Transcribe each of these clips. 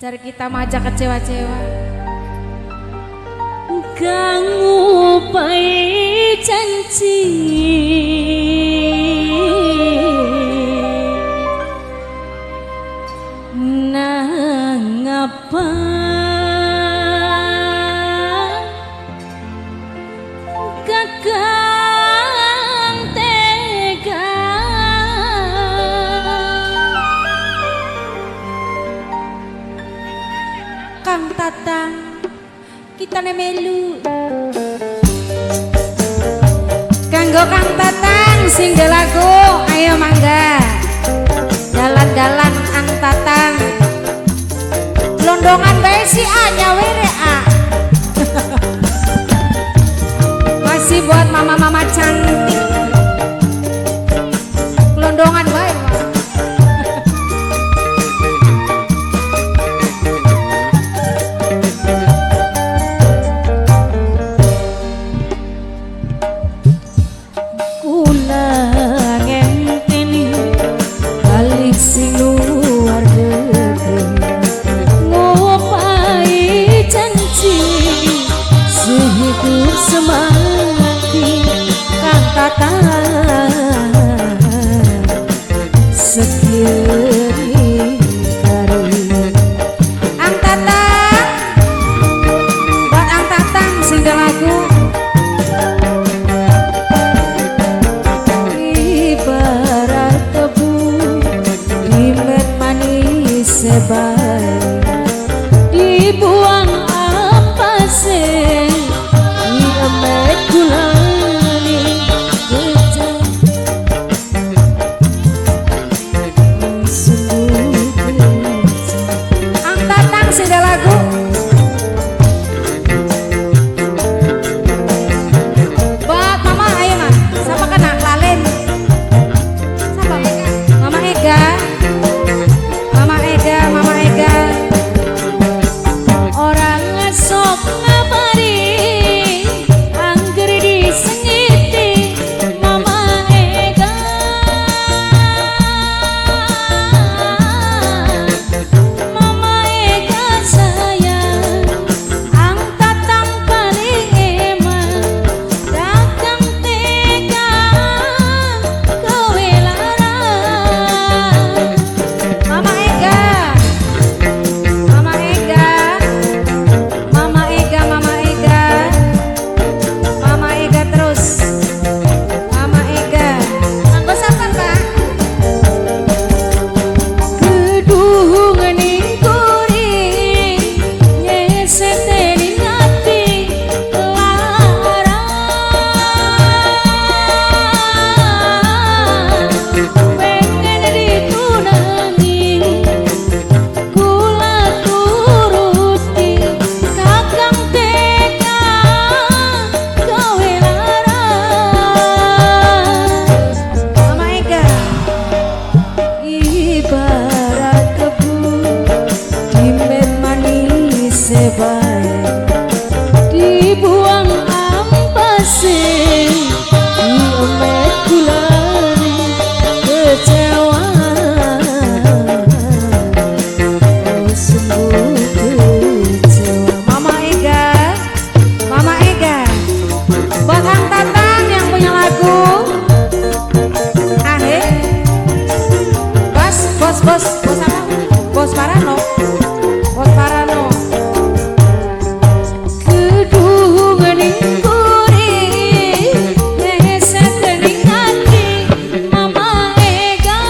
Cari kita mah aja kecewa-cewa. Kang ngupai janji nang apa kakang tega Kang Tatang kita melu kanggo Kang Tatang single lagu ayo mangga dalan-dalan Kang Tatang londongan bae si A nyawere A. Masih buat mama-mama cantik londongan bae. Semati Kang Tatang sekiri kari Ang Tatang buat Ang Tatang single lagu ibarat tebu limet manis sebaik dibuang apa sih emet kulani kejam sungguh kejam. Ang Tatang single lagu buat mama ayo ma siapa kena lalen siapa Mama Ega Mama Ega Mama Ega orang sok ngabari angger disengiti Mama Ega Mama Ega sayang Ang Tatang paling eman kakang tega kowe larang Mama Ega Mama Ega Mama Ega Mama Ega Mama Ega terus Mama Ega anggo sapa Pak Kedung ning kuri nyeseteni ati lara pengen ditunangi kula turuti kakang tega gawe lara Mama Ega ibarat tebu dimet manis sebaik dibuang ampase diemet kulani kecewa oh sungguh kecewa. Mama Ega Mama Ega buat Ang Tatang yang punya lagu Ahe Bos bos bos bos apa Bos Parano Bos Parano Kedung ning kuri nyeseteni ati Mama Ega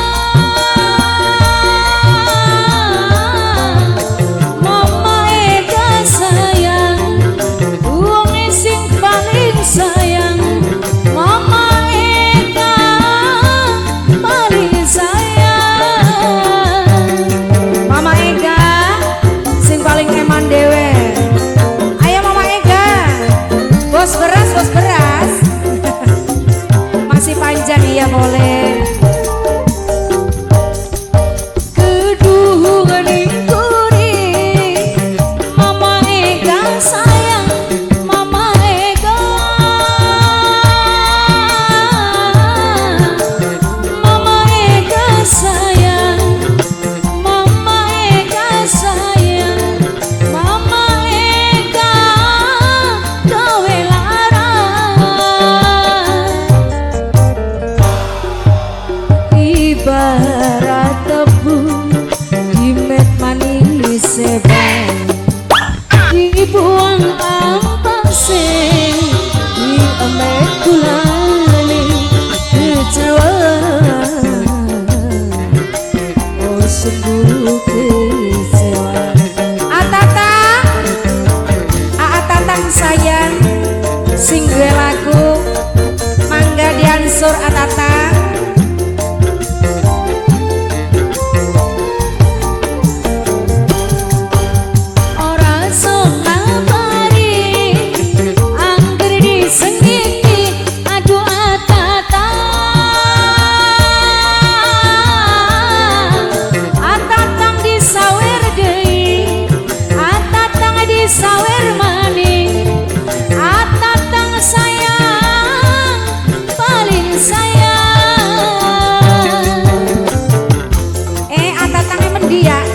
Dia.